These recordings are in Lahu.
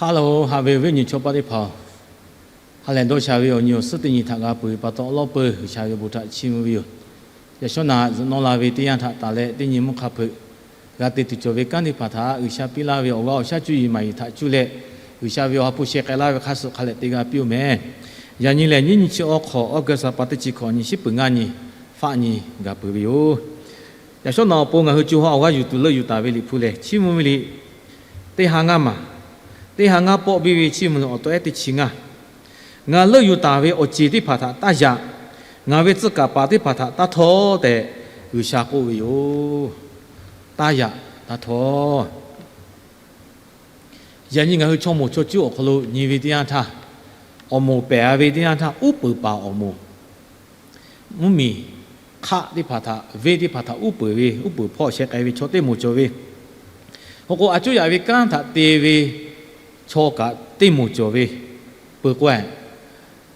Hello, haꞈ ve awˬ viˉ awˬ nyi chaw paˆ teˇ hpaˍ-oˬ, ha lehˬ dawˇ sha ve awˬ nyi awˬ suhˉ teˇ nyi htaꞈ g'a peuˬ ve pa taw, awˉ lawˉ peuˬ G'uiˬsha ve awˬ bon htaꞈ chiˇ mvuh ve yoˬ. Yaꞈ shawˉ naꞈ zuhꞈ nawˇ la ve teˇ yanˇ htaꞈ tanˬ leh, teˇ nyi mvuhˇ hk'a hpeuꞈ g'a te tuˬ cawˬ ve kanˉ teˇ hpaˍ htaꞈ G'uiˬsha piˇ laˇ ve awˬ g'aˇ awˬ shaˉ cuˇ yiˍ maˍ yiˍ htaꞈ cuˇ leh, G'uiˬsha ve awˬ ha hpu sheh k'ai laˇ ve hk'a suhˍ hk'a lehˬ te g'a piˇ-oˬ mehˍ. Yaꞈ nyi lehˬ, nyiˇ nyi chi awˇ hk'awꞈ, August ha pa teˇ chi hkawꞈ nyi, shiˉ peuˬ ngaˇ nyi, faˆ nyi g'a peuˬ ve yoˬ. Yaꞈ shawˉ naꞈ awˬ pon ngaˬ hui co ha awˬ g'aˇ yuˬ tuˬ leuˆ yuˬ taˍ ve Liꞈ hpu lehˬ, chiˇ mvuh ve liꞈ teˇ ha ngaˇ maˬ, teˇ ha ngaˇ pawˆ biˇ ve chiˇ mvuh lehˬ, awˬ tawˆ ehˉ teˇ chi ngaˇ. Ngaˬ leuˆ yuˬ taˍ ve awˬ ceˬ teˇ hpaˍ htaꞈ taˇ yaꞈ. Ngaˬ ve tcuh kaˍ paˍ teˇ hpaˍ htaꞈ taˇ htawˇ tehꞈ G'uiˬsha k'oˆ ve yoˬ. Taˇ yaꞈ, taˇ htawˇ. Yaꞈ nyi ngaˬ hui chaw moˍ chaw cuˇ awˬ hk'aw lo nyi ve teˇ yanˇ htaˇ, awˬ moˍ pehˬ a ve teˇ yanˇ htaˇ, uˉ peunˍ paˍ awˬ moˍ, mvuhˇmiˬ hk'aˆ teˇ hpaˍ htaꞈ, venˇ teˇ hpaˍ htaꞈ uˉ peunˍ ve, uˉ peunˍ hpawˇ sheh k'ai ve chaw teˇ moˍ cawˬ ve. Hk'e k'o, a cuˇ yaꞈ ve kanˉ htaꞈ te ve chaw kaꞈ teˇ moˍ cawˬ ve. Peuˬ k'o,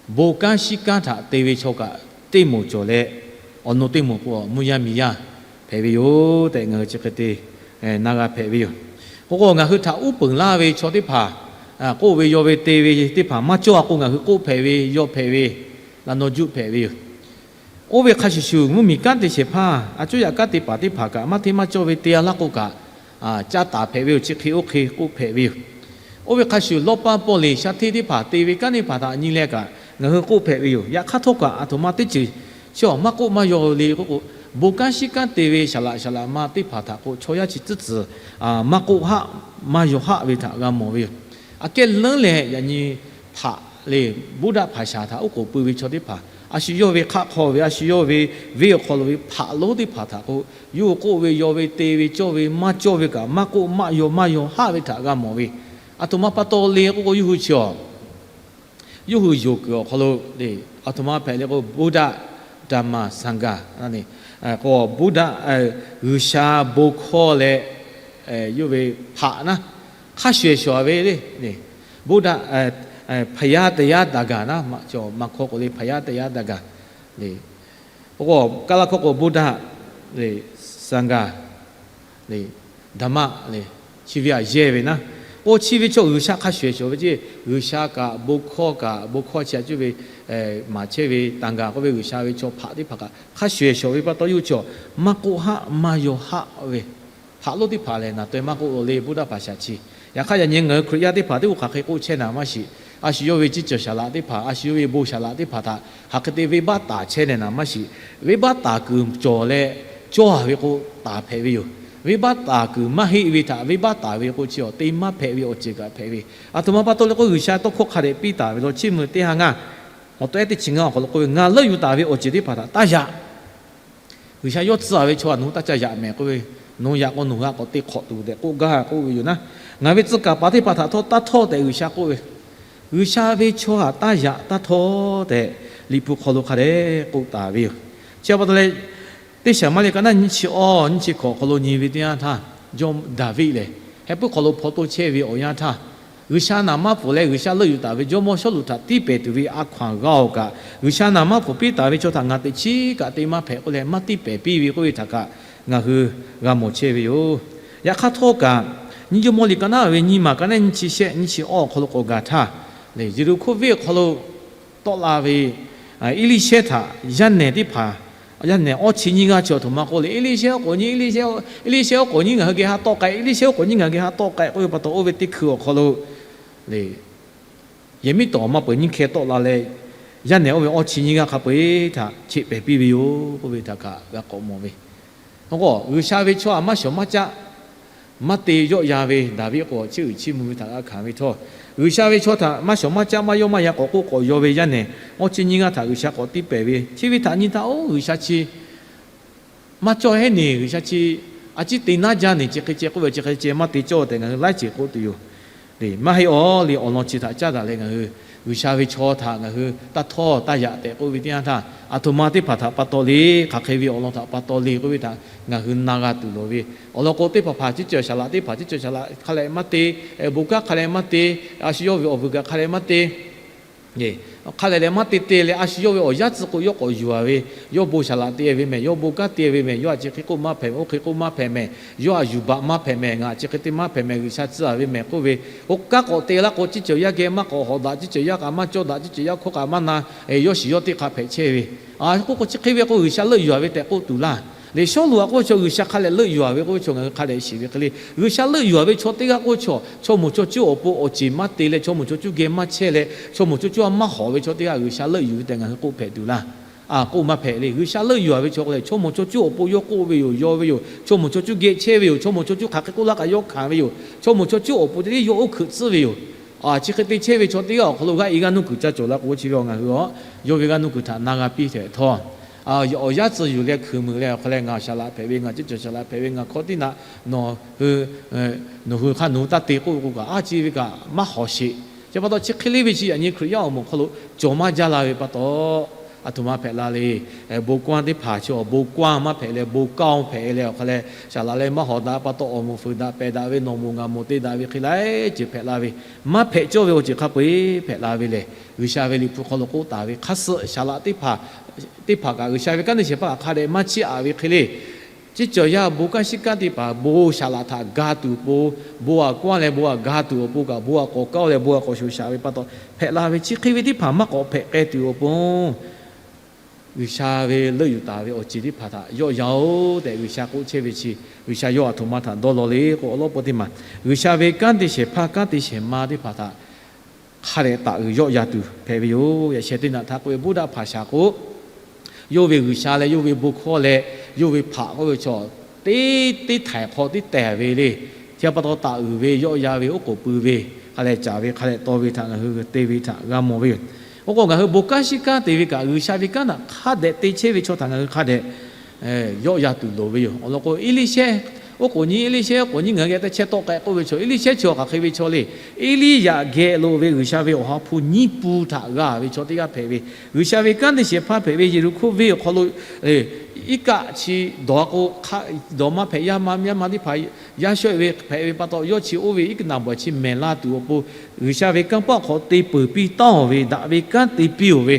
bon kanˉ shiˉ kanˉ htaꞈ te ve chaw kaꞈ teˇ moˍ cawˬ leh, awˬ nu teˇ moˍ k'o, mvuhˇ yaˇ miˬ yaˇ hpehꞈ ve yoˬ tehꞈ, ngaˬ hui chi hk'e te na g'a hpehꞈ ve yoˬ. K'o k'o, ngaˬ hui htaꞈ uˉ peunˍ laˇ ve chaw teˇ hpaˍ, k'oˆ ve yaw ve te ve teˇ hpaˍ maˇ cawˇ a k'o, ngaˬ hui k'oˆ hpehꞈ ve, yaw hpehꞈ ve, laꞈ naw juˆ hpehꞈ ve yoˬ. Oˇ ve hk'a shuˍ shuˍ, mvuhˇmiˬ kanˉ te shehˍ hpaˇ, a cuˇ yaꞈ kanˉ te paˍ teˇ hpaˍ kaꞈ maˇ hteˇ maˇ cawˇ ve te a laˇ k'o kaꞈ, caˇ taˍ hpehꞈ ve yoˬ. Chi hk'e oˇ hk'e k'oˆ hpehꞈ ve yoˬ. Oˇ ve hk'a shuˍ, lawˇ paˇ pawˇ leˬ shaˉ hteˇ teˇ hpaˍ te ve kanˉ teˇ hpaˍ htaꞈ nyi leh kaꞈ, ngaˬ hui k'oˆ hpehꞈ ve yoˬ. Yaꞈ hk'aˇ htawˇ kaꞈ, aˬ htoꞈ ma teˇ ceuˬ chi awˬ maˇ k'oˆ maˇ yaw le k'oˆ k'o, bon kanˉ shiˉ kanˉ te ve saˍ laꞈ saˍ laꞈ ma teˇ hpaˍ htaꞈ k'o, chaw yaˇ chi tcuhˉ tcuhˬ maˇ k'oˆ haˆ maˇ yaw haˆ ve htaꞈ g'a mawˬ ve yoˬ. Aꞈ kehˉ leuˉ leh, yaꞈ nyi hpaꞈ le, Buddha hpaˍ shaˍ htaꞈ oˉ k'oˍ pui ve chaw teˇ hpaˍ, a shu yawˇ ve hk'aˆ hk'aw ve, a shu yawˇ ve venˇ awˬ hk'aw lo ve hpaꞈ lonˉ teˇ hpaˍ htaꞈ k'o, yawˇ hui k'oˆ ve yaw ve te ve cawˇ ve maˇ cawˇ ve kaꞈ maˇ k'oˆ maˇ yaw maˇ yaw haˆ ve htaꞈ g'a mawˬ ve. Aˬ htoꞈ ma pa taw le k'oˆ k'o, yawˇ hui chi awˬ yawˇ hui yonˍ kuiˬ awˬ hk'aw lo le, aˬ htoꞈ ma hpehꞈ le k'o, Buddha Dhamma Saṅgha, k'o Buddha, G'uiˬsha bon hkawˇ leh yawˇ ve hpaꞈ naˉ hk'a shuˍ shuˍ ve le, Buddha, ဘုရားတရားသံဃာ naˉ, maˇ hkawˇ k'o le ဘုရားတရားသံဃာ le, k'o Kaˇlaˇ hkawˇ k'o Buddha le, Saṅgha le, Dhamma le, chi ve aꞈ yehˇ ve naˉ. K'o chi ve chaw G'uiˬsha hk'a shuˍ shuˍ ve ceˇ, G'uiˬsha kaꞈ bon hkawˇ kaꞈ bon hkawˇ chi a cuˇ ve maˍ chehˇ ve taˍ gaˬ k'oˆ ve G'uiˬsha ve chaw hpaꞈ teˇ hpaˍ kaꞈ hk'a shuˍ shuˍ ve pa taw, yawˇ hui chi awˬ maˇ k'oˆ haˆ maˇ yaw haˆ ve hpaꞈ lonˉ teˇ hpaˍ lehˬ, naˬ taweh maˇ k'oˆ lo le, Buddha hpaˍ shaˍ chi. Yaꞈ hk'aˇ, yaꞈ nyi ngaˬ hui Hkriꞈ yaˇ teˇ hpaˍ teˇ k'o hk'aˬ hk'e k'oˆ chehˇ naˍ maˇ shiˍ. A shu yawˇ ve ciˇ cawˬ saˍ laꞈ teˇ hpaˍ, a shu yawˇ ve bon saˍ laꞈ teˇ hpaˍ htaꞈ hk'aˬ hk'e te venˇbaˆ taˍ chehˇ leh naˍ maˇ shiˍ. Venˇbaˆ taˍ kuiˬ cawˬ leh cawˇ a ve k'o, taˍ hpehꞈ ve yoˬ. Venˇbaˆ taˍ kuiˬ maˇ heˆ ve htaꞈ venˇbaˆ taˍ ve k'o, chi awˬ te maˇ hpehꞈ ve awˬ ceuˬ kaꞈ hpehꞈ ve. Aˬ htoꞈ ma pa taw le k'o, G'uiˬsha tawˇ hkawˇ hk'a dehꞈ piˇ taˍ ve law, Chiˇ mvuh teˇ ha ngaˇ, awˬ tawˆ ehˉ teˇ chi ngaˇ awˬ hk'aw lo k'oˆ ve, Ngaˬ leuˆ yuˬ taˍ ve awˬ ceuˬ teˇ hpaˍ htaꞈ taˇ yaꞈ. G'uiˬsha yawˇ tcuh a ve chaw htaꞈ nawˬ hui taˇ ca yaꞈ mehˍ k'oˆ ve, nawˬ yaꞈ k'o nawˬ hui htaꞈ k'awꞈ te hk'awꞈ tuˬ tehꞈ k'oˆ gaˇ k'oˆ ve yoˬ naˉ. Ngaˬ ve tcuh kaˍ paˍ teˇ hpaˍ htaꞈ htawˇ taˇ htawˇ tehꞈ G'uiˬsha k'oˆ ve, G'uiˬsha ve chaw htaꞈ taˇ yaꞈ taˇ htawˇ tehꞈ Liꞈ hpu hk'aw lo hk'a dehꞈ k'oˆ taˍ ve yoˬ. Chi pa taw leh, teˇ Saˍmaˍriˆ ka naˉ nyiˇ chi awˇ nyiˇ chi hkawꞈ hk'aw lo nyi ve teˇ yanˇ htaˇ, jawˇmawˇ Daˍviˆ lehˬ, heh puiˉ hk'aw lo hpaw to chehˇ ve awˬ yanˇ htaˇ, G'uiˬsha naˍ manˇ pfuhˍ leh G'uiˬsha leuˆ yuˬ taˍ ve jawˇmawˇ Sawˉluꞈ htaꞈ tiˇ pehˍ tuˬ ve a hkaw anˬ g'a awˬ kaꞈ, G'uiˬsha naˍ manˇ pfuhˍ piˇ taˍ ve chaw htaꞈ ngaˬ teꞈ chiˉ kaꞈ te maˇ hpehꞈ k'oˆ leh maˇ tiˇ pehˍ piˇ ve k'oˆ ve htaꞈ kaꞈ ngaˬ hui g'a mawˬ chehˇ ve yoˬ. Yaꞈ hk'aˇ htawˇ kaꞈ, nyiˇ Jawˇmawˇ liꞈ ka naˉ ve nyiˇ maˬ ka naˉ nyiˇ chi shehˆ nyiˇ chi awˇ awˬ hk'aw lo k'awꞈ gaˬ htaˇ, Yeˍriˆhkoˇ venˇ awˬ hk'aw lo tawˆ la ve Eˇliˇshehˇ htaꞈ yaˇ nehˬ teˇ hpaˍ, yaˇ nehˬ awˇ chi nyiˇ g'aˇ chi awˬ htoꞈ ma k'oˆ le, Eˇliˇshehˇ oˉ k'oˍ nyiˇ, Eˇliˇshehˇ oˉ k'oˍ nyiˇ ngaˬ hui geh haꞈ tawˆ k'ai, Eˇliˇshehˇ oˉ k'oˍ nyiˇ ngaˬ hui geh haꞈ tawˆ k'ai k'oˆ ve pa taw, oˇ ve teˇ hkui awˬ hk'aw lo le, yehˬ miˉ tawˍ maˇ peuˬ nyiˇ hkeh tawˆ la leh, yaˇ nehˬ oˇ ve awˇ chi nyiˇ g'aˇ hk'a peu-eˬ htaꞈ cheꞈ pehˍ piˇ ve yoˬ k'oˆ ve htaꞈ kaꞈ g'a k'awꞈ mawˬ ve. K'o, G'uiˬsha ve chaw htaꞈ maˇ shawˍ maˇ caˆ maˇ te yawˆ yan ve Daˍviˆ k'o, chiˇ uiˍ chiˇ mvuh ve htaꞈ g'a hkanˍ ve htawˇ, G'uiˬsha ve chaw htaꞈ maˇ shawˍ maˇ caˆ maˇ yawˆ maˇ yan k'awꞈ k'oˆ k'awꞈ yaw ve yaˇ nehˬ awˇ chi nyiˇ g'aˇ htaꞈ G'uiˬsha k'awꞈ tiˇ pehˍ ve, chi ve htaꞈ nyi htaˇ, oˇ G'uiˬsha chi maˇ cawˇ heˉ neˬ, G'uiˬsha chi a ciˉ te naˉ jaˇ neˬ, chi hk'e ceh k'oˆ ve chi hk'e ceh maˇ te cawˇ tehꞈ ngaˬ hui laiˉ ceuˬ k'oˆ tuˬ yoˬ. Maˇ heˆ awˬ le, awˬ lawn chi htaꞈ caˉ daꞈ leh ngaˬ hui G'uiˬsha ve chaw htaꞈ ngaˬ hui taˇ htawˇ taˇ yaꞈ tehꞈ k'oˆ ve teˇ yanˇ htaˇ, aˬ htoꞈ ma teˇ hpaˍ htaꞈ pa taw le, hk'aˬ hk'e ve awˬ lawn htaꞈ pa taw le k'oˆ ve htaꞈ ngaˬ hui na g'a tuˬ lawˬ ve. Awˬ lawn k'o, teˇ hpaˍ hpaˍ ciˉ cawˬ saˍ laꞈ, teˇ hpaˍ ciˉ cawˬ saˍ laꞈ hk'a leh maˇ te, bon kanˉ hk'a leh maˇ te, a shu yawˇ ve awˬ vuiˬ kaꞈ hk'a leh maˇ te, Hk'a dehꞈ dehꞈ maˇ te te leh, a shu yawˇ ve awˬ yaˇ tcuh k'o yawˇ k'awꞈ yuˬ-a ve, yawˇ bon saˍ laꞈ te ve mehˍ, yawˇ bon kanˉ te ve mehˍ, yawˇ htaꞈ chi hk'e k'oˆ maˇ hpehꞈ mehˍ, oˇ hk'e k'oˆ maˇ hpehꞈ mehˍ, yawˇ htaꞈ yuˬ baꞈ maˇ hpehꞈ mehˍ, ngaˬ chi hk'e te maˇ hpehꞈ mehˍ, G'uiˬsha tcuh-a ve mehˍ k'oˆ ve, oˇ kanˉ k'awꞈ te laˇ k'o, ciˉ cawˬ yaˇ geh maˇ k'awꞈ hawꞈ daꞈ, ciˉ cawˬ yaˇ kaꞈ maˇ cawˇ daꞈ, ciˉ cawˬ yaˇ hkawˇ kaꞈ maˇ na, yawˇ shiˍ yawˇ teˇ hk'a hpehꞈ chehˇ ve. K'oˆ k'o chi hk'e ve k'o, G'uiˬsha leuˆ yuˬ-a ve tehꞈ k'oˆ tuˬ laˇ. Liꞈ Sawˉluꞈ htaꞈ k'oˆ ve chaw, G'uiˬsha hk'a dehꞈ leuˆ yuˬ-a ve k'oˆ ve chaw ngaˬ hui hk'a dehꞈ shiˍ ve hk'e le, G'uiˬsha leuˆ yuˬ-a ve chaw teˇ g'aˇ k'oˆ ve chaw, chaw moˍ chaw cuˇ awˬ pon awˬ ceˬ maˇ te leh, chaw moˍ chaw cuˇ geh maˇ chehˇ leh, chaw moˍ chaw cuˇ a maˇ hawꞈ ve chaw teˇ g'aˇ G'uiˬsha leuˆ yuˬ ve tehꞈ ngaˬ hui k'oˆ hpehꞈ tuˬ laˇ. A, k'oˆ maˇ hpehꞈ le. G'uiˬsha leuˆ yuˬ-a ve chaw k'o lehˬ, chaw moˍ chaw cuˇ awˬ pon yawˇ k'oˆ ve yoˬ, yaw ve yoˬ, chaw moˍ chaw cuˇ geh chehˇ ve yoˬ, chaw moˍ chaw cuˇ hk'aˬ hk'e k'oˆ laˇ kaꞈ yawˇ hkanˍ ve yoˬ, chaw moˍ chaw cuˇ awˬ pon te tiˉ yawˇ oˇ hkeuꞈ tcuhˉ ve yoˬ. A, chi hk'e te chehˇ ve chaw teˇ g'aˇ awˬ hk'aw lo g'aˇ e g'aˇ nuˇ kuiˬ ca cawˬ la k'o, chi ve awˬ ngaˬ hui a, yawˇ ve g'aˇ nuˇ kuiˬ htaꞈ na g'a piˇ htehꞈ htawˇ, awˬ yaˇ tcuh yuˬ leh hkui muiˬ leh awˬ hk'a leh, ngaˬ saˍ laꞈ hpehꞈ ve, ngaˬ ciˉ cawˬ saˍ laꞈ hpehꞈ ve, ngaˬ hkawˇ tiˉ naꞈ nawˬ hui, nawˬ hui hk'a nawˬ hui taˇ te k'oˆ ve k'o kaꞈ, a, chi ve kaꞈ maˇ hawˍ sheˍ. Chi pa taw chi hk'e le ve chi yaꞈ nyi Hkriꞈ yaˇ awˬ moˍ hk'aw lo cawˬ maˇ jaˇ la ve pa taw, a htoꞈ ma hpehꞈ la le. Bon kawˇ teˇ hpaˍ chi awˬ bon kawˇ maˇ hpehꞈ leh, bon kawˇ hpehꞈ leh awˬ hk'a leh, saˍ laꞈ leh maˇ hawˍ daꞈ pa taw, awˬ moˍ fuiˍ daꞈ pehˬ daꞈ ve, nawˬ moˍ ngaˬ moˍ te daꞈ ve hk'e laiˉ ceuˬ hpehꞈ la ve, maˇ hpehꞈ cawˇ ve awˬ ceuˬ hk'a peu-eˬ hpehꞈ la ve lehˬ, G'uiˬsha ve Liꞈ hpu hk'aw lo k'oˆ taˍ ve hk'a suh saˍ laꞈ teˇ hpaˍ, teˇ hpaˍ kaꞈ G'uiˬsha ve kanˉ te shehˍ hpaˇ kaꞈ hk'a dehꞈ maˇ chiˇ aꞈ ve hk'e le. Ciˉ cawˬ yaˇ bon kanˉ shiˉ kanˉ teˇ hpaˍ bon saˍ laꞈ htaꞈ ga tuˬ awˬ pon, bon aꞈ kawˇ leh bon aꞈ ga tuˬ awˬ pon kaꞈ, bon aꞈ k'awꞈ kawˇ leh bon aꞈ k'awꞈ shoˍ shaꞈ ve pa taw hpehꞈ la ve, chi hk'e ve teˇ hpaˍ maˇ k'awꞈ hpehꞈ k'ai tuˬ awˬ pon, G'uiˬsha ve leuˆ yuˬ taˍ ve awˬ ceˬ teˇ hpaˍ htaꞈ yawˆ yan-oˬ tehꞈ G'uiˬsha k'oˆ chehˇ ve chi, G'uiˬsha yawˇ aˬ htoꞈ ma htaꞈ dawˇ law le k'o, awˬ lawn pon teˇ maˬ, G'uiˬsha ve kanˉ te shehˍ hpaˇ kanˉ te shehˍ ma teˇ hpaˍ htaꞈ hk'a dehꞈ taˍ uiˍ yawˆ yan tuˬ hpehꞈ ve yoˬ. Yaꞈ sheh teˇ naꞈ htaꞈ k'oˆ ve Buddha hpaˍ shaˍ k'o, yawˇ ve G'uiˬsha leh yawˇ ve bon hkawˇ leh yawˇ ve hpaꞈ k'oˆ ve chaw, teˇ teˇ htaiˍ hk'aw tiˉ tehˬ ve le. Chi pa taw taˍ uiˍ ve, yawˆ yan ve, oˉ k'oˍ pui ve, hk'a leh caˍ ve, hk'a leh taw ve htaꞈ ngaˬ hui te ve htaꞈ g'a mawˬ ve yoˬ. Oˇ k'o ngaˬ hui bon kanˉ shiˉ kanˉ te ve kaꞈ, G'uiˬsha ve kanˉ htaꞈ hk'a dehꞈ te chehˇ ve chaw htaꞈ ngaˬ hui hk'a dehꞈ yawˆ yan tuˬ loˍ ve yoˬ. Awˬ lawn k'o, Eˇliˇshehˇ, oˉ k'oˍ nyi Eˇliˇshehˇ, oˉ k'oˍ nyi ngaˬ hui geh teˇ chehˇ tawˆ k'ai k'oˆ ve chaw, Eˇliˇshehˇ chi awˬ hk'aˬ hk'e ve chaw le. Eˇliˇyaꞈ geh lo ve G'uiˬsha ve awˬ ha hpu nyiˇ pun htaꞈ g'a ve chaw teˇ g'aˇ hpehꞈ ve, G'uiˬsha ve kanˉ te shehˍ hpaˇ hpehꞈ ve Yeˍriˆhkoˇ venˇ awˬ hk'aw lo iˉ kaˆ chi dawˬ k'o, dawˬ maˇ hpehꞈ, yaˇ ma yaˇ ma teˇ hpaˍ yaˇ shawehˆ ve hpehꞈ ve pa taw, yawˇ chi oˇ ve iˉ kaˆ naˍ baˬ chi mehˍ la tuˬ awˬ pon, G'uiˬsha ve kanˉ paˆ awˬ hk'aw te peuˬ piˇ taˉ ve daꞈ ve kanˉ te piˇ-oˬ ve,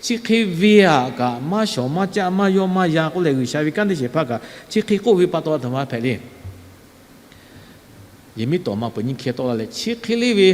chi hk'e ve aꞈ kaꞈ maˇ shawˍ maˇ caˆ maˇ yawˆ maˇ yan k'oˆ leh, G'uiˬsha ve kanˉ te shehˍ hpaˇ kaꞈ chi hk'e k'oˆ ve pa taw, a htoꞈ ma hpehꞈ le. Yehˬmiˉhtoꞈ ma peuˬ nyiˇ hkeh tawˆ la leh, chi hk'e le ve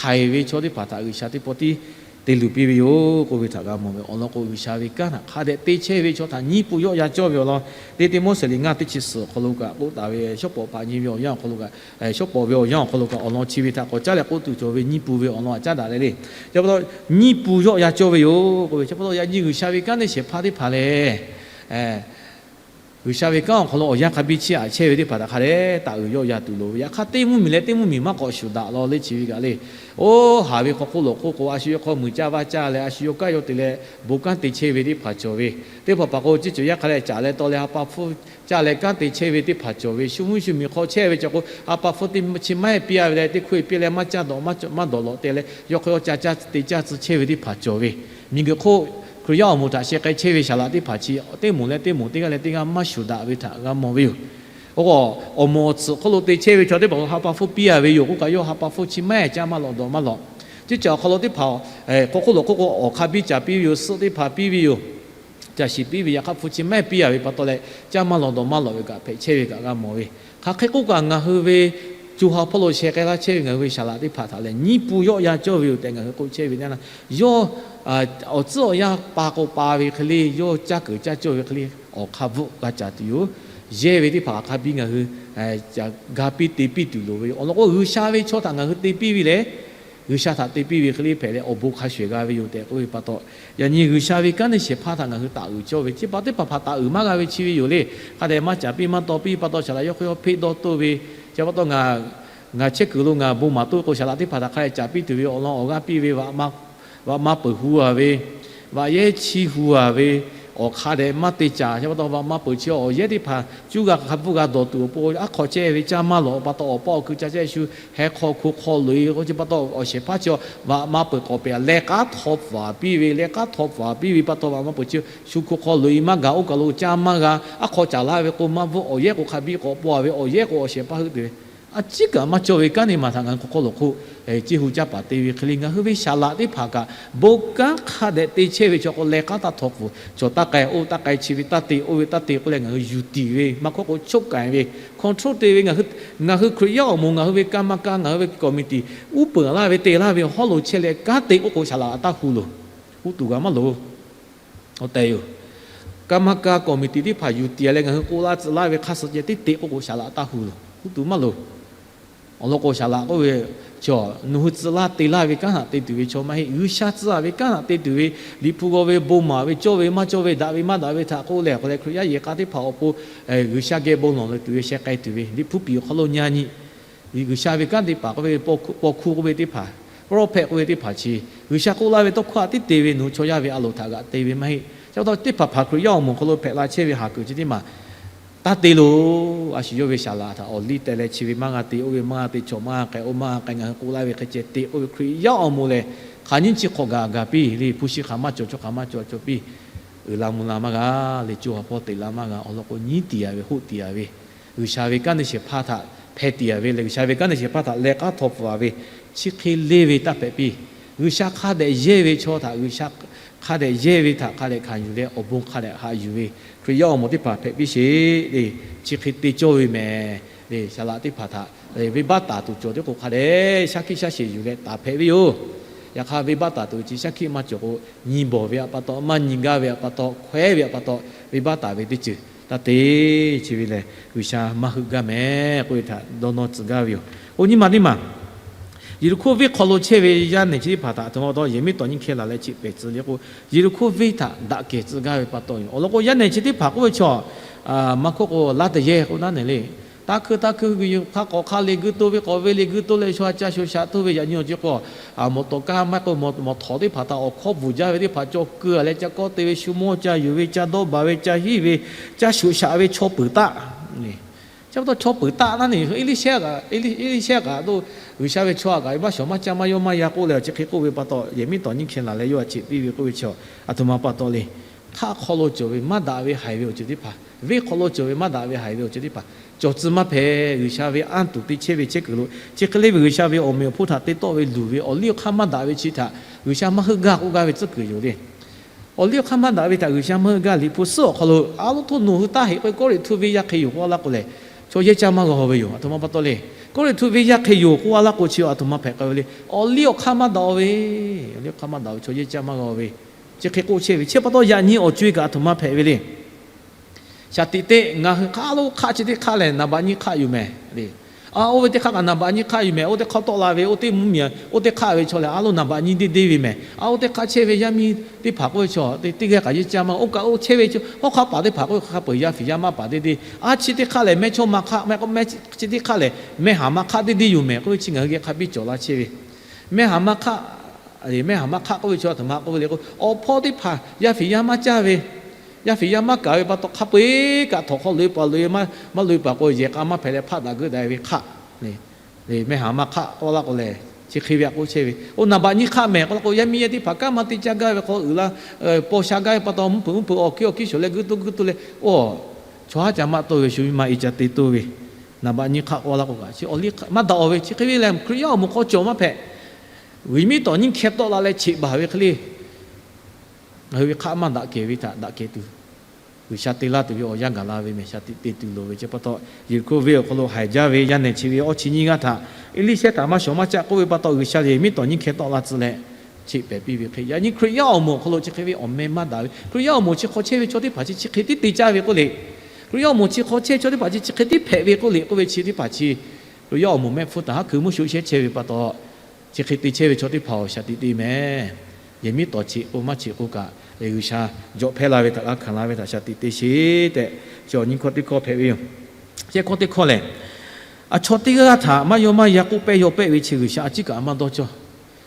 haiˬ ve chaw teˇ hpaˍ htaꞈ G'uiˬsha teˇ pawˆ tiˉ te luˬ piˇ ve yoˬ k'oˆ ve htaꞈ g'a mawˬ ve. Awˬ lawn k'o, G'uiˬsha ve kanˉ htaꞈ hk'a dehꞈ te chehˇ ve chaw htaꞈ nyiˇ pun yawˆ yan cawˇ ve awˬ lawn, Teˇ Tiˆmoˉseˍ liꞈ ngaˇ teˇ chi suhˍ awˬ hk'aw lo kaꞈ k'oˆ taˍ ve, shawˉ pawˍ hpaꞈ nyi ve awˬ yanˇ awˬ hk'aw lo kaꞈ, shawˉ pawˍ ve awˬ yanˇ awˬ hk'aw lo kaꞈ awˬ lawn chi ve htaꞈ k'awꞈ caˉ leh k'oˆ tuˬ cawˬ ve nyiˇ pun ve awˬ lawn aꞈ caˉ daꞈ leh le. Chi pa taw nyiˇ pun yawˆ yan cawˇ ve yoˬ k'oˆ ve. Chi pa taw yaꞈ nyi G'uiˬsha ve kanˉ te shehˍ hpaˇ teˇ hpaˍ lehˬ, G'uiˬsha ve kanˉ awˬ hk'aw lo awˬ yanˇ hk'a biˇ chiˇ aꞈ chehˇ ve teˇ hpaˍ htaꞈ hk'a dehꞈ taˍ uiˍ yawˆ yan tuˬ loˍ ve. Yaꞈ hk'aˇ, teˇ mvuhˇmiˬ leh teˇ mvuhˇmiˬ maˇ k'awꞈ shuˍ daꞈ law le chi ve kaꞈ le. Oˇ, haˍ ve hk'aw hk'oˆ lawˬ hk'oˆ k'o, a shu yawˇ hk'aw muiˬ caˇ vaˇ caˇ leh, a shu yawˇ kanˉ yawˇ te leh bon kanˉ te chehˇ ve teˇ hpaˍ cawˬ ve. Teˇ hpaˍ hpaˍ k'o, ciˉ cawˬ yaˇ hk'a leh caˍ leh taw leh ha pa hpfuhˇ caˇ leh kanˉ te chehˇ ve teˇ hpaˍ cawˬ ve. Shu mvuhˇ shu miˬ hk'aw chehˇ ve cawˬ k'o, ha pa hpfuhˇ teˇ chi maˇ heˆ piˇ-a ve leh, teˇ hkoˇ e piˇ leh maˇ caˇ dawꞈ maˇ dawˬ lawꞈ te leh, yawˇ hk'aw yawˇ ca caˇ te caˇ tcuh chehˇ ve teˇ hpaˍ cawˬ ve. Miˬguiˬ hk'oˆ Hkriꞈ yaˇ awˬ moˍ htaꞈ sheh k'ai chehˇ ve saˍ laꞈ teˇ hpaˍ chi, teˇ moˍ leh teˇ moˍ teˇ g'aˇ leh teˇ g'aˇ maˇ shuˍ daꞈ ve htaꞈ g'a mawˬ ve yoˬ. Oˇ k'o, awˬ moˍ awˬ tsuhꞈ hk'oˆ lo te chehˇ ve chaw teˇ hpaˍ k'o, ha pa hpfuhˇ piˇ-a ve yoˬ k'oˆ kaꞈ, yawˇ ha pa hpfuhˇ chi maˇ heˆ caˇ maˇ lawꞈ dawꞈ maˇ lawꞈ. Ciˉ cawˬ awˬ hk'aw lo teˇ hpaˍ, k'o hk'oˆ lawˬ hk'oˆ k'o, awˬ hk'a biˇ caˍ piˇ ve yoˬ, suhˆ teˇ hpaˍ piˇ ve yoˬ. Caˬ shiˍ piˇ ve, yaꞈ hk'aˇ hpu chi maˇ heˆ piˇ-a ve pa taw leh, caˇ maˇ lawꞈ dawꞈ maˇ lawꞈ ve kaꞈ hpehꞈ chehˇ ve kaꞈ g'a mawˬ ve. Hk'aˬ hk'e k'oˆ kaꞈ, ngaˬ hui ve co ha hpawˇ lo sheh k'ai laˇ chehˇ ve ngaˬ hui ve saˍ laꞈ teˇ hpaˍ htaꞈ lehˬ, nyiˇ pun yawˆ yan cawˇ ve yoˬ tehꞈ ngaˬ hui k'oˆ chehˇ ve teˇ yanˇ, yawˇ awˬ tcuhˉ awˬ yanˇ pa k'o pa ve hk'e le, yawˇ caˇ keunˍ caˇ cawˇ ve hk'e le, awˬ hk'a bvuhˆ g'a caˍ tuˬ yoˬ. Yehˇ ve teˇ hpaˍ hk'a biˇ ngaˬ hui ga piˇ te piˇ tuˬ loˍ ve yoˬ. Awˬ lawn k'o, G'uiˬsha ve chaw htaꞈ ngaˬ hui te piˇ ve lehˬ, G'uiˬsha htaꞈ te piˇ ve hk'e le hpehꞈ leh awˬ bon hk'a shuˍ eˬ g'a ve yoˬ tehꞈ k'oˆ ve pa taw, yaꞈ nyi G'uiˬsha ve kanˉ te shehˍ hpaˇ htaꞈ ngaˬ hui taˍ uiˍ cawˇ ve, chi pa teˇ hpaˍ hpaˍ taˍ uiˍ maˇ g'a ve chi ve yoˬ le. Hk'a dehꞈ maˇ caˍ piˇ maˇ taw piˇ pa taw, saˍ laꞈ yawˇ hk'e yawˇ hpeˆ dawˇ toˆ ve, chi pa taw ngaˬ, ngaˬ chehˇ kuiˬ lo ngaˬ bon maˍ toˆ k'o, saˍ laꞈ teˇ hpaˍ htaꞈ hk'a dehꞈ caˍ piˇ tuˬ ve awˬ lawn awˬ g'aˇ piˇ ve, vaꞈ ma peuˬ hu-a ve, vaꞈ yehˉ chi hu-a ve, awˬ hk'a dehꞈ maˇ te caˍ. Chi pa taw vaꞈ ma peuˬ chi awˬ yehˉ teˇ hpaˍ cuˇ g'a hk'a bvuhˆ g'a dawˬ tuˬ awˬ pon, aˉ hk'aw chehˇ ve caˇ maˇ lawꞈ pa taw, awˬ paˆ awˬ kui ca chehˇ shu heh hk'aw hko hk'aw loꞈ-e k'o, chi pa taw awˬ shehˍ hpaˇ chi vaꞈ ma peuˬ k'awꞈ pehˬ leh k'aˉ htaw hpaˍ piˇ ve, leh k'aˉ htaw hpaˍ piˇ ve pa taw, vaꞈ ma peuˬ chi shu hko hk'aw loꞈ-e maˇ gaˬ, oˇ kaˬ lo caˇ maˇ g'a. Aˉ hk'aw caˍ laˇ ve k'o, maˇ bvuhˆ, awˬ yehˉ k'o hk'a biˇ k'awꞈ paw-a ve, awˬ yehˉ k'o awˬ shehˍ hpaˇ heuˆ tuˬ ve A ciˉ kaꞈ maˇ cawˬ ve kanˉ teˇ maˬ htaꞈ ngaˬ hui hk'aw hk'aw lo hk'oˆ ciˇ hu caˇ paˍ te ve hk'e le, ngaˬ hui ve saˍ laꞈ teˇ hpaˍ kaꞈ bon kanˉ hk'a dehꞈ te chehˇ ve chaw k'o, leh k'aˉ taˇ htaw pfuhˍ, chaw taˇ k'ai, oˇ taˇ k'ai, chi ve taˇ te, oˇ ve taˇ te k'oˆ leh ngaˬ hui yuˬ tiˍ ve, maˇ hkawˇ k'o choke k'ai ve, control te ve, ngaˬ hui Hkriꞈ yaˇ awˬ moˍ ngaˬ hui ve กรรมการ, ngaˬ hui ve กรรมการ, ngaˬ hui ve กรรมการ uˉ peunˍ laˇ ve te laˇ ve awˬ hawˉ lo chehˇ leh kanˉ te k'oˆ k'o, saˍ laꞈ a taˇ hu loˬ. Uˉ tuˬ g'a maˇ loˬ. Awˬ tehˬ yoˬ. กรรมการ committee teˇ hpaˍ yuˬ tiˍ leh ngaˬ hui k'oˆ laˇ tcuh laˇ ve hk'a suh ceh tiˉ te k'oˆ k'o, saˍ laꞈ a taˇ hu loˬ. Uˉ tuˬ maˇ loˬ. Awˬ lawn k'o, saˍ laꞈ k'oˆ ve chaw, nawˬ hui tcuh laˇ te laˇ ve kanˉ htaꞈ te tuˬ ve chaw maˇ heˆ. G'uiˬsha tcuh laˇ ve kanˉ htaꞈ te tuˬ ve, Liꞈ hpu g'aw ve bon maˍ ve, cawˇ ve maˇ cawˇ ve, daꞈ ve maˇ daꞈ ve htaꞈ k'oˆ leh, awˬ hk'aw leh Hkriꞈ yaˇ yehˬ k'a teˇ hpaˍ awˬ pon G'uiˬsha geh bon lawˬ leh tuˬ ve sheh k'ai tuˬ ve, Liꞈ hpu piˍ awˬ hk'aw lo nyi nyi G'uiˬsha ve kanˉ teˇ hpaˍ k'oˆ ve, paw hkuˇ k'oˆ ve teˇ hpaˍ, prophet k'oˆ ve teˇ hpaˍ chi, G'uiˬsha k'oˆ laˇ ve tawˇ hkawˇ htaꞈ tiˉ te ve, nawˬ hui chaw yaˇ ve a loˍ htaꞈ g'aꞈ te ve maˇ heˆ. Chi pa taw teˇ hpaˍ hpaˍ Hkriꞈ yaˇ awˬ moˍ hk'aw lo hpehꞈ la chehˇ ve haˍ kuiˬ chi teˇ maˬ taˇ te loˬ. A shu yawˇ ve saˍ laꞈ htaꞈ awˬ liˇ teh leh chi ve maˇ g'a te, oˇ ve maˇ g'a te, chaw maˇ g'a k'ai, oˇ maˇ g'a k'ai, ngaˬ hui k'oˆ laˇ ve hk'e ceh te k'oˆ ve Hkriꞈ yaˇ awˬ moˍ lehˬ, hk'aˬ nyiˇ chi hk'awꞈ gaˬ gaˬ piˇ le. Hpu shi hk'aˬ maˇ cawˬ, chaw hk'aˬ maˇ cawˬ, cawˬ piˇ. Uiˍ la mvuh la maˇ g'a le, co ha hpawˇ teꞈ la maˇ g'a. Awˬ lawn k'o, nyi tiˍ a ve, hoˆ tiˍ a ve, G'uiˬsha ve kanˉ te shehˍ hpaˇ htaꞈ hpeh tiˍ a ve leh, G'uiˬsha ve kanˉ te shehˍ hpaˇ htaꞈ leh k'aˉ htaw pfuhˍ a ve, chi hk'e le ve taˇ hpehꞈ piˇ. G'uiˬsha hk'a dehꞈ yehˇ ve chaw htaꞈ, G'uiˬsha hk'a dehꞈ yehˇ ve htaꞈ hk'a dehꞈ hkanˍ yuˬ leh awˬ bon hk'a dehꞈ haꞈ yuˬ ve Hkriꞈ yaˇ awˬ moˍ teˇ hpaˍ hpehꞈ piˇ sheˍ le. Chi hk'e te cawˇ ve mehˍ le. Saˍ laꞈ teˇ hpaˍ htaꞈ venˇbaˆ taˍ tuˬ cawˬ teˇ k'o, hk'a dehꞈ shaˉ hkiˆ shaˉ sheˍ yuˬ leh taˍ hpehꞈ ve yoˬ. Yaꞈ hk'aˇ, venˇbaˆ taˍ tuˬ ve chi shaˉ hkiˆ maˇ cawˬ k'o, nyi bawˬ ve a pa taw, maˇ nyi gaˇ ve a pa taw, hkawehˉ ve a pa taw, venˇbaˆ taˍ ve teˇ ceuˬ taˇ te. Chi ve lehˬ, G'uiˬsha maˇ heuˆ gaˇ mehˍ k'oˆ ve htaꞈ dawˇ nawˇ tcuh gaˇ ve yoˬ. Oˇ nyi ma teˇ maˬ, Yeˍriˆhkoˇ venˇ hk'aw lo chehˇ ve yaˇ nehˬ chi teˇ hpaˍ htaꞈ a htoꞈ ma taw yehˬ miˉ tawˍ nyiˇ hkeh laˬ leh cheꞈ pehˍ tcuh le k'o, Yeˍriˆhkoˇ venˇ htaꞈ daꞈ kehˬ tcuh gaˇ ve pa taw yoˬ. Awˬ lawn k'o, yaˇ nehˬ chi teˇ hpaˍ k'oˆ ve chaw, maˇ hkawˇ k'o, laˇ teˇ yehˬ k'o naˉ nehˬ le. Taˇ hkui taˇ hkui, hk'a k'awꞈ hk'a le guiˇ toˇ ve, k'awꞈ ve le guiˇ toˇ leh, shu ha ca sho shaꞈ toˇ ve, yaꞈ nyi awˬ ceuˬ k'o, mawˬ tawˍ kaˇ maˇ k'o, mawˬ htawnˍ teˇ hpaˍ htaꞈ awˬ hkawˇ bvuhˬ jaˇ ve teˇ hpaˍ cawˬ keu a leh, ca kawˆ te ve, shu mawˇ ca yuˬ ve, ca dawˇ baˬ ve, ca hiˉ ve, ca sho shaꞈ ve chaw peuˬ taˆ. Chi pa taw chaw peuˬ taˆ naˉ nehˬ, Eˇliˇshehˇ kaꞈ, Eˇliˇshehˇ kaꞈ toˇ, G'uiˬsha ve chaw a kaꞈ maˇ shawˍ maˇ caˇ maˇ yawˇ maˇ ya k'oˆ leh, chi hk'e k'oˆ ve pa taw, yehˬ miˉ tawˍ nyiˇ hkeh laˬ leh yawˇ a cheꞈ piˇ ve k'oˆ ve chaw, a htoꞈ ma pa taw le. Hk'aˆ hk'aw lo cawˬ ve maˇ daꞈ ve haiˬ ve awˬ ceuˬ teˇ hpaˍ, venˇ hk'aw lo cawˬ ve maˇ daꞈ ve haiˬ ve awˬ ceuˬ teˇ hpaˍ cawˬ tcuh maˇ hpehꞈ. G'uiˬsha ve anˇ tuˬ te chehˇ ve chehˇ kuiˬ lo, chi hk'e le ve G'uiˬsha ve awˬ meꞈ awˬ hponˇ htaꞈ te tawˆ ve luˬ ve awˬ liˇ awˬ hk'aˇ maˇ daꞈ ve chi htaꞈ G'uiˬsha maˇ heuˆ gaˇ k'oˆ gaˇ ve tcuhˉ kuiˬ yoˬ le. Awˬ liˇ awˬ hk'aˇ maˇ daꞈ ve htaꞈ G'uiˬsha maˇ heuˆ gaˇ. Liꞈ hpu suhˉ awˬ hk'aw lo a loˉ htoˇ nawˬ hui taˇ heꞈ k'oˆ ve, Kawˇrenˍhtuˆ venˇ yaˇ hk'e yoˬ k'oˆ a laˇ k'o lehˬ, chaw yehˇ caˇ maˇ g'a ve yoˬ. A htoꞈ ma pa taw le. Kawˇrenˍhtuˆ venˇ yaˇ hk'e yoˬ k'oˆ a laˇ k'o, chi a htoꞈ ma hpehꞈ k'ai ve le. Awˬ liˇ awˬ hk'aˇ maˇ daꞈ ve, awˬ liˇ awˬ hk'aˇ maˇ daꞈ ve, chaw yehˇ caˇ maˇ g'a ve, chi hk'e k'oˆ chehˇ ve. Chi pa taw yaꞈ nyi awˬ co e kaꞈ a htoꞈ ma hpehꞈ ve le. Shaˍ tiꞈ te, ngaˬ hui hk'aˆ lo hk'aˆ chi teˇ hk'aˆ lehˬ, naˍ baꞈ nyiˇ hk'aˆ yoˬ mehˍ le. A, oˇ ve teˇ hk'aˆ kaꞈ naˍ baꞈ nyiˇ hk'aˆ yoˬ mehˍ. Oˇ teˇ hk'aˆ tawˆ la ve, oˇ teˇ mvuhˇmiˬ, oˇ teˇ hk'aˆ ve chaw lehˬ, a loˉ naˍ baꞈ nyiˇ deˇ deˇ ve mehˍ. A, oˇ teˇ hk'aˆ chehˇ ve yaˇ miˇ teˇ hpaˍ k'oˆ ve chaw, teˇ g'aˇ kaꞈ yehˇ caˇ maˇ g'a. Oˇ kaꞈ oˇ chehˇ ve hawˉ hk'aˆ paˍ teˇ hpaˍ k'oˆ ve hk'a peu eˬ yaˇ fiˍ yaˇ maˇ paˍ deˇ deˇ. A, chi teˇ hk'aˆ lehˬ mehˇchawˇma hk'aˆ, mehˇ chi teˇ hk'aˆ lehˬ mehˇ haˍ ma hk'aˆ deˇ deˇ yoˬ mehˍ k'oˆ ve chi ngaˬ hui geh hk'a biˇ cawˬ la chehˇ ve. Mehˇ haˍ ma hk'aˆ, mehˇ haˍ ma hk'aˆ k'oˆ ve chaw a htoꞈ ma k'oˆ ve le k'o, awˬ hpawˇ teˇ hpaˍ yaˇ fiˍ yaˇ maˇ caˇ ve, yaˇ fiˍ yaˇ maˇ kaˍ ve pa taw hk'a peu eˬ kaꞈ htawnˍ hk'aw loꞈ e paˍ loꞈ e, maˇ loꞈ e paˍ k'o yehˬ k'a maˇ hpehꞈ leh hpaˆ daꞈ geuˆ daꞈ ve hk'aˆ. Mehˇ haˍ ma hk'aˆ k'oˆ laˇ k'o lehˬ, chi hk'e ve a k'oˆ chehˇ ve. Oˇ naˍ baꞈ nyiˇ hk'aˆ mehˍ k'oˆ laˇ k'o, yaˇ miˇ yaˇ teˇ hpaˍ kanˉ maˇ te caˇ gaˇ ve hk'aw uiˍ la paw sha gaˇ ve pa taw, mvuhˇ hpeuꞈ mvuhˇ hpeuꞈ awˬ kiˇ awˬ kiˇ shoˍ leh guiˇ toˇ guiˇ toˇ leh, oˇ, chaw haˉ ca maˇ toˇ ve, shu miˇ ma e ca te toˇ ve, naˍ baꞈ nyiˇ hk'aˆ k'oˆ laˇ k'o kaꞈ, chi awˬ liˇ maˇ daꞈ aˬ ve. Chi hk'e ve lehˬ, Hkriꞈ yaˇ awˬ moˍ hk'aw cawˬ maˇ hpehꞈ. Yehˬ miˉ tawˍ nyiˇ hkeh tawˆ la leh cheꞈ baˬ ve hk'e le. Ngaˬ hui ve hk'aˆ maˇ daꞈ kehˬ ve htaꞈ daꞈ kehˬ tuˬ, G'uiˬsha te laˇ tuˬ ve awˬ yanˇ gaˬ la ve mehˍ. Shaˍ tiꞈ te tuˬ loˍ ve chi pa taw, Yeˍriˆhkoˇ venˇ awˬ hk'aw lo haiˬ jaˇ ve yaˇ nehˬ chi ve awˇ chi nyiˇ g'aˇ htaꞈ Eˇliˇshehˇ htaꞈ maˇ shawˍ maˇ caˆ k'oˆ ve pa taw, G'uiˬsha yehˬ miˉ tawˍ nyiˇ hkeh tawˆ la tcuh leh cheꞈ pehˍ piˇ ve hk'e, yaꞈ nyi Hkriꞈ yaˇ awˬ moˍ awˬ hk'aw lo chi hk'e ve awˬ meh maˇ daꞈ ve, Hkriꞈ yaˇ awˬ moˍ chi hk'aw chehˇ ve chaw teˇ hpaˍ chi chi hk'e tiˉ te caˇ ve k'oˆ le. Hkriꞈ yaˇ awˬ moˍ chi hk'aw chehˇ ve chaw teˇ hpaˍ chi chi hk'e tiˉ hpehꞈ ve k'oˆ le k'oˆ ve chi teˇ hpaˍ chi, Hkriꞈ yaˇ awˬ moˍ mehˆ hpfuhˇ htaꞈ haˉ hkui mvuhˇ sho shehˉ chehˇ ve pa taw, chi hk'e te chehˇ ve chaw teˇ hpaˍ awˬ shaˍ tiꞈ te mehˍ. Yehˬ miˉ tawˍ cheꞈ k'o maˇ cheꞈ k'o kaꞈ, G'uiˬsha jawꞈ hpehˇ la ve htaꞈ g'a hkanˍ la ve htaꞈ shaˍ tiꞈ te sheˍ tehꞈ, chi awˬ nyi hkawˇ teˇ hkawˇ hpehꞈ ve yoˬ. Shehˆ hkawˇ teˇ hkawˇ lehˬ, a chaw teˇ g'aˇ htaꞈ maˇ yaw maˇ ya k'oˆ pehˇ yaw pehˆ ve chi G'uiˬsha a ciˉ kaꞈ maˇ dawˇ cawˇ.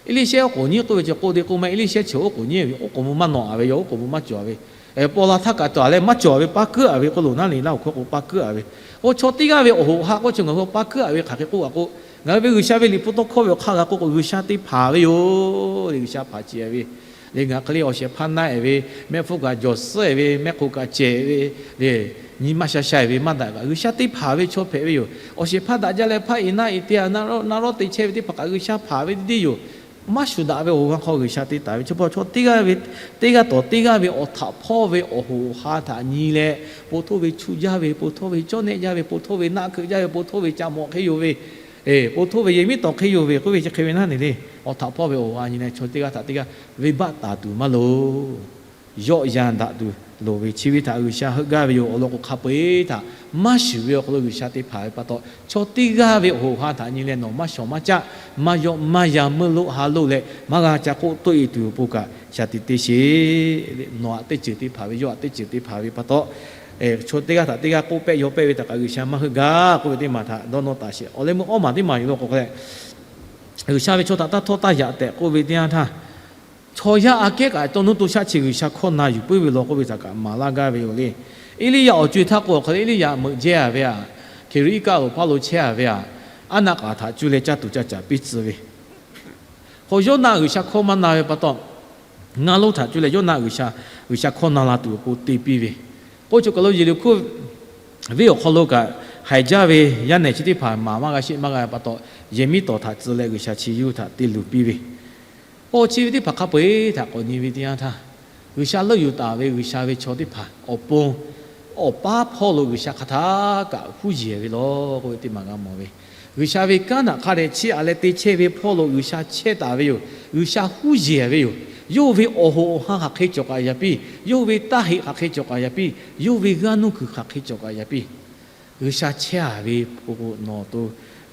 Eˇliˇshehˇ oˉ k'oˍ nyiˇ k'oˆ ve chi k'oˆ de k'oˆ maˇ, Eˇliˇshehˇ chi oˉ k'oˍ nyiˇ ve, oˉ k'oˍ mvuh maˇ nawꞈ a ve, yawˇ oˉ k'oˍ mvuh maˇ cawˬ a ve, paw la htaˇ kaꞈ cawˬ a leh maˇ cawˬ a ve, paˇ kuiˉ a ve k'oˆ loˬ naˉ le, laˇ awˬ hkawˇ k'o paˇ kuiˉ a ve. Oˇ chaw teˇ g'aˇ ve awˬ hoꞈ haˆ k'oˆ chi ngaˬ hui paˇ kuiˉ a ve hk'aˬ hk'e k'oˆ a k'o, ngaˬ hui ve G'uiˬsha ve liꞈ hpu tawˇ hkawˇ ve awˬ hk'aˇ g'a k'oˆ k'o, G'uiˬsha teˇ hpaˍ ve yoˬ le, G'uiˬsha hpaˍ ce a ve. le ngaˬ hk'e le awˬ shehˍ hpaˇ naˆ-ehˍ ve, mehˆ hpfuhˇ kaꞈ jawˬ suhˉ-ehˍ ve, mehˆ hk'oˆ kaꞈ cehˬ ve, le nyi maˇ sha sha-ehˍ ve maˇ daꞈ kaꞈ, G'uiˬsha teˇ hpaˍ ve chaw hpehꞈ ve yoˬ. Awˬ shehˍ hpaˇ daꞈ jaˇ leh hpaˇ iˍ naˆ iˍ te-a, naˆ rawˉ te chehˇ ve teˇ hpaˍ kaꞈ G'uiˬsha hpaˍ ve teˇ deˇ yoˬ. Maˇ shuˍ daꞈ ve awˬ g'aˇ hk'aw G'uiˬsha te taˍ ve chaw hpaˇ chaw teˇ g'aˇ ve, teˇ g'aˇ tawˍ teˇ g'aˇ ve awˬ htaꞈ hpawˇ ve awˬ hoꞈ awˬ ha htaꞈ nyi leh, po htoˇ ve chu jaˇ ve, po htoˇ ve cawˇ nehˆ jaˇ ve, po htoˇ ve naˆ hkeuꞈ jaˇ ve, po htoˇ ve ca mawꞈ hk'e yoˬ ve, po htoˇ ve yehˬ miˉ tawˍ hk'e yoˬ ve k'oˆ ve chi hk'e ve naˆ nehˬ le, awˬ htaꞈ hpawˇ ve awˬ hoꞈ ha nyi leh chaw teˇ g'aˇ htaꞈ teˇ g'aˇ venˇbaˆ taˍ tuˬ maˇ loˍ. Yawˆ yan daꞈ tuˬ loˍ ve chi ve htaꞈ G'uiˬsha heuˆ gaˇ ve yoˬ. Awˬ lawn k'o hk'a peu-eˬ htaꞈ maˇ shuˍ ve awˬ hk'aw lo G'uiˬsha te hpanˍ ve pa taw, chaw teˇ g'aˇ ve awˬ hoꞈ ha htaꞈ nyi leh nawˬ maˇ shawˍ maˇ caˆ, maˇ yawˆ maˇ yan meuˇ loˆ ha loˆ leh maˇ g'a ca k'oˆ toˆ-e tuˬ awˬ pon kaꞈ shaˍ tiꞈ te sheˍ. Nawˬ aꞈ teˇ ceuˬ te hpanˍ ve, yawˇ aꞈ teˇ ceuˬ te hpanˍ ve pa taw, chaw teˇ g'aˇ htaꞈ teˇ g'aˇ k'oˆ pehˆ yaw pehˆ ve htaꞈ kaꞈ G'uiˬsha maˇ heuˆ gaˇ k'oˆ ve teˇ maˬ htaꞈ dawˇ nawˇ taˍ sheˍ. Awˬ leh meuˇ awˇ maˬ teˇ maˬ yoˬ law k'o k'o leh, G'uiˬsha ve chaw htaꞈ taˇ htawˇ taˇ yaꞈ tehꞈ k'oˆ ve teˇ yanˇ htaˇ, chaw yaˇ aꞈ kehˉ kaꞈ tawˇ nuˇ to shaˆ chi G'uiˬsha hkawˇ na yuˬ puiˉ ve law k'oˆ ve htaꞈ kaꞈ maˍ laˇ gaˇ ve yoˬ le. Eˇliˇyaꞈ awˬ co-e htaˇ k'o awˬ hk'aw lo Eˇliˇyaꞈ meuꞈ jehˇ-a ve aꞈ, Hkeˍriˆ iˉ kaˆ awˬ hpaˇ lo chehˇ-a ve aꞈ, aˉ naˆ k'aˍ htaꞈ cuˇ leh caˇ tuˬ caˇ caˍ piˇ tcuh ve, k'o Yoˇnaˆ G'uiˬsha hkawˇ maˇ na ve pa taw, ngaˇ lonˉ htaꞈ cuˇ leh Yoˇnaˆ G'uiˬsha, G'uiˬsha hkawˇ na la tuˬ awˬ pon te piˇ ve, k'o chaw kaˬ lo Yeˍriˆhkoˇ venˇ awˬ hk'aw lo kaꞈ haiˬ jaˇ ve yaˇ nehˬ chi teˇ hpaˍ maˍ maˇ g'a sheˆ maˇ g'a pa taw, yehˬ miˉ tawˍ htaꞈ tcuh leh G'uiˬsha chi yawˇ hui htaꞈ te luˬ piˇ ve, k'o chi ve teˇ hpaˍ hk'a peu-eˬ htaꞈ k'awꞈ nyi ve teˇ yanˇ htaˇ, G'uiˬsha leuˆ yuˬ taˍ ve G'uiˬsha ve chaw teˇ hpaˍ awˬ pon awˬ paˉ hpawˇ lo G'uiˬsha hk'aˬ htaˇ kaꞈ huˉ yeˬ ve law k'oˆ ve teˇ maˬ g'a mawˬ ve, G'uiˬsha ve kanˉ htaꞈ hk'a dehꞈ chiˇ aꞈ leh te chehˇ ve hpawˇ lo G'uiˬsha chehˇ taˍ ve yoˬ. G'uiˬsha huˉ yeˬ ve yoˬ. Yawˇ ve awˬ hoꞈ awˬ ha hk'aˬ hk'e cawˬ kaꞈ yaꞈ piˇ, yawˇ ve taˇ heꞈ hk'aˬ hk'e cawˬ kaꞈ yaꞈ piˇ, yawˇ ve g'aˇ nuˇ kuiˬ hk'aˬ hk'e cawˬ kaꞈ yaꞈ piˇ, G'uiˬsha chehˇ-a ve k'o k'o nawˬ to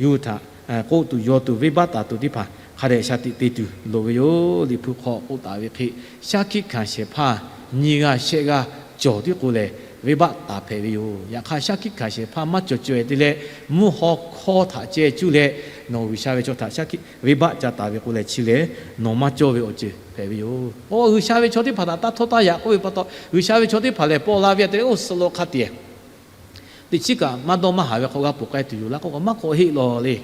yawˇ hui htaꞈ k'oˆ tuˬ yaw tuˬ venˇbaˆ taˍ tuˬ teˇ hpaˍ hk'a dehꞈ shaˍ tiꞈ te tuˬ loˍ ve yoˬ. Liꞈ hpu hk'aw k'oˆ taˍ ve hk'e, shaˉ hkiˆ hkanˍ shehˍ hpaˇ nyiˇ g'aˇ shehˆ g'aˇ cawˬ tiˉ k'o lehˬ, venˇbaˆ taˍ hpehꞈ ve yoˬ. Yaꞈ hk'aˇ shaˉ hkiˆ hkanˍ shehˍ hpaˇ maˇ cawˬ caweh te leh, mvuhˇ haw hkawˇ htaꞈ ceh cuˇ leh, nawˬ G'uiˬsha ve chaw htaꞈ shaˉ hkiˆ venˇbaˆ ca taˍ ve k'o lehˬ chi lehˬ, nawˬ maˇ cawˇ ve awˬ ceuˬ hpehꞈ ve yoˬ. K'o G'uiˬsha ve chaw teˇ hpaˍ htaꞈ taˇ htawˇ taˇ yaꞈ k'oˆ ve pa taw, G'uiˬsha ve chaw teˇ hpaˍ lehˬ paw la ve aꞈ te leh oˇ suh lo hk'a tiꞈ teꞈ chiˉ kaꞈ maˇ dawˇ maˇ haˍ ve hk'aw g'a ponˬ k'ai tuˬ yoˬ laˇ k'oˆ kaꞈ maˇ k'awꞈ heˆ law le.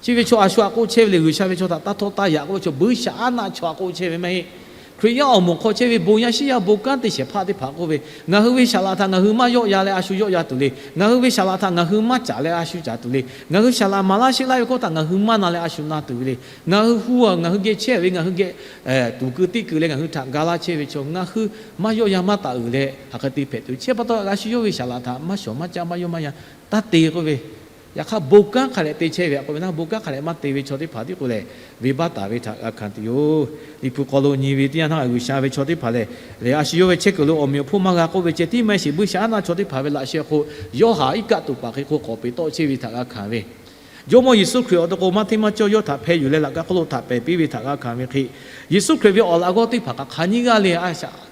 Chi ve chaw a shu aꞈ k'oˆ chehˇ ve le, G'uiˬsha ve chaw htaꞈ taˇ htawˇ taˇ yaꞈ k'oˆ ve chaw buiˇshaˆaˉnaˆ chaw aꞈ k'oˆ chehˇ ve maˇ heˆ. Hkriꞈ yaˇ awˬ moˍ hk'aw chehˇ ve bon yaˇ shiˉ yaˇ bon kanˉ te shehˍ hpaˇ teˇ hpaˍ k'oˆ ve, ngaˬ hui ve saˍ laꞈ htaꞈ ngaˬ hui maˇ yawˆ yan leh a shu yawˆ yan tuˬ le. Ngaˬ hui ve saˍ laꞈ htaꞈ ngaˬ hui maˇ caˍ leh a shu caˍ tuˬ le. Ngaˬ hui saˍ laꞈ maˍ laˇ sheˆ laˇ ve hkawˇ htaꞈ ngaˬ hui maˇ na leh a shu na tuˬ ve le. Ngaˬ hui hu a ngaˬ hui geh chehˇ ve ngaˬ hui geh tuˍ keu tiˆ keu leh ngaˬ hui htaꞈ ga laˇ chehˇ ve chaw ngaˬ hui maˇ yawˆ yan maˇ taˍ uiˍ leh hk'aˬ hk'e te hpehꞈ tuˬ. Chi pa taw a shu yawˇ ve saˍ laꞈ htaꞈ maˇ shawˍ maˇ caˆ maˇ yawˆ maˇ yan taˇ te k'oˆ ve, yaꞈ hk'aˇ bon kanˉ hk'a dehꞈ te chehˇ ve aꞈ k'oˆ ve naˉ, bon kanˉ hk'a dehꞈ maˇ te ve chaw teˇ hpaˍ tiˉ k'o lehˬ, venˇbaˆ taˍ ve htaꞈ g'a hkanˍ tuˬ yoˬ. Liꞈ hpu hk'aw lo nyi ve teˇ yanˇ htaˇ G'uiˬsha ve chaw teˇ hpaˍ lehˬ, lehˬ a shu yawˇ ve chehˇ kuiˬ lo awˬ meꞈ awˬ hponˇ maˇ g'a k'oˆ ve ceh tiˉ maˇ heˆ sheˍ, buiˇshaˆaˉnaˆ chaw teˇ hpaˍ ve laꞈ sheh hk'oˆ yawˇ haꞈ iˉ kaˆ toꞈ paˍ hk'e hk'o k'awꞈ peꞈ tawˆ chehˇ ve htaꞈ g'a hkanˍ ve, Jawˇmawˇ Yeˍsuˆ Hkriꞈ awˬ to k'o maˇ hteˇ maˇ cawˇ yawˇ htaꞈ hpeh yuˬ leh laꞈ ka hk'oˆ lo htaꞈ pehˍ piˇ ve htaꞈ g'a hkanˍ ve hk'e, Yeˍsuˆ Hkriꞈ ve awˬ laꞈ g'awˇ teˇ hpaˍ hk'aˬ hk'aˬ nyiˇ g'aˇ le a shaꞈ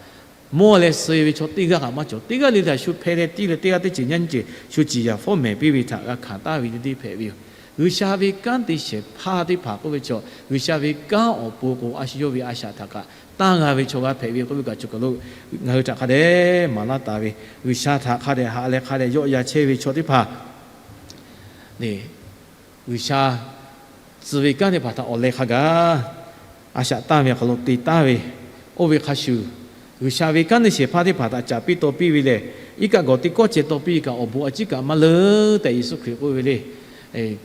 mawˇ leh suh ve chaw teˇ g'aˇ kaꞈ maˇ cawˬ. Teˇ g'aˇ le le a shu hpeh leh tiˇ leh teˇ g'aˇ teˇ ceuˬ nyaˇ nyiˇ ceuˬ shu ciˍ yanˍ fawˉ mehˍ piˇ ve htaꞈ g'a hkanˍ taˍ ve teˇ deˇ hpehꞈ ve yoˬ. G'uiˬsha ve kanˉ te shehˍ hpaˇ teˇ hpaˍ k'oˆ ve chaw, G'uiˬsha ve kanˉ awˬ pon k'o a shu yawˇ ve a shaꞈ htaꞈ kaꞈ tanˇ g'a ve chaw g'a hpehꞈ ve k'oˆ ve kaꞈ cawˬ kaˬ lo ngaˬ hui htaꞈ hk'a dehꞈ maˍ laˇ taˍ ve, G'uiˬsha htaꞈ hk'a dehꞈ haꞈ leh hk'a dehꞈ yawˆ yan chehˇ ve chaw teˇ hpaˍ le, G'uiˬsha tcuh ve kanˉ teˇ hpaˍ htaꞈ awˬ leh hk'a gaˬ a shaꞈ tanˇ ve awˬ hk'aw lo te taˍ ve, oˇ ve hk'a shuˍ, G'uiˬsha ve kanˉ te shehˍ hpaˇ teˇ hpaˍ htaꞈ caˍ piˇ taw piˇ ve lehˬ, iˉ kaˆ gawˬ teˇ kawˆ ceh taw piˇ kaꞈ awˬ bon a ciˉ kaꞈ maˇ leuˉ tehꞈ Yeˍsuˆ Hkriꞈ k'oˆ ve le.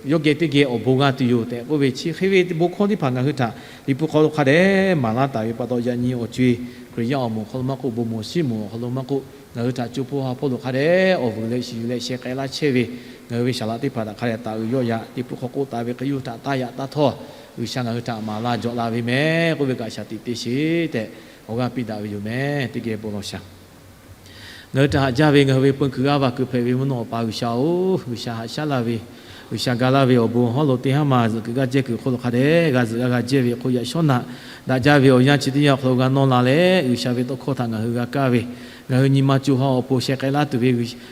Yawˇ geh teˇ geh awˬ bon g'a tuˬ yoˬ tehꞈ k'oˆ ve chi hk'e ve bon hkawˇ teˇ hpaˍ ngaˬ hui htaꞈ Liꞈ hpu hk'aw lo hk'a dehꞈ maˍ laˇ taˍ ve pa taw, yaꞈ nyi awˬ co-e Hkriꞈ yaˇ awˬ moˍ hk'aw lo maˇ k'oˆ, bon moˍ shiˉ moˍ awˬ hk'aw lo maˇ k'oˆ, ngaˬ hui htaꞈ co hpawˇ ha hpawˇ lo hk'a dehꞈ awˬ vuiˬ leh shiˍ yuˬ leh sheh k'ai laˇ chehˇ ve, ngaˬ hui ve saˍ laꞈ teˇ hpaˍ htaꞈ hk'a dehꞈ taˍ uiˍ yawˆ yaꞈ Liꞈ hpu hk'aw k'oˆ taˍ ve hk'e yawˇ hui htaꞈ taˇ yaꞈ taˇ htawˇ, G'uiˬsha ngaˬ hui htaꞈ maˍ la jawꞈ la ve meh k'oˆ ve kaꞈ shaˍ tiꞈ te sheˍ tehꞈ awˬ g'aˇ piˇ daꞈ ve yoˬ meh. Teˇ geh bon lawˬ shaˍ. Ngaˬ hui htaꞈ haꞈ jaˇ ve ngaˬ hui ve peu kuiˬ g'aˇ va kuiˬ hpehꞈ ve mvuhˇ naw awˬ pa G'uiˬsha-oˬ, G'uiˬsha haꞈ shaˉ laˇ ve, G'uiˬsha ga laˇ ve awˬ bon hawˉ lo teˇ haˉ ma zuhꞈ kuiˬ g'aˇ jehˇ kuiˬ hk'oˆ lo hk'a dehꞈ g'a zuhꞈ g'a g'a jehˇ ve awˬ hk'oˆ yaꞈ shawˉ naꞈ daꞈ jaˇ ve awˬ yanˇ chi teˇ yanˇ awˬ hk'aw lo g'a nawˇ la leh, G'uiˬsha ve tawˇ hkawˇ htaꞈ ngaˬ hui g'a kaˇ ve, ngaˬ hui nyi ma co ha awˬ pon sheh k'ai laˇ tuˬ ve,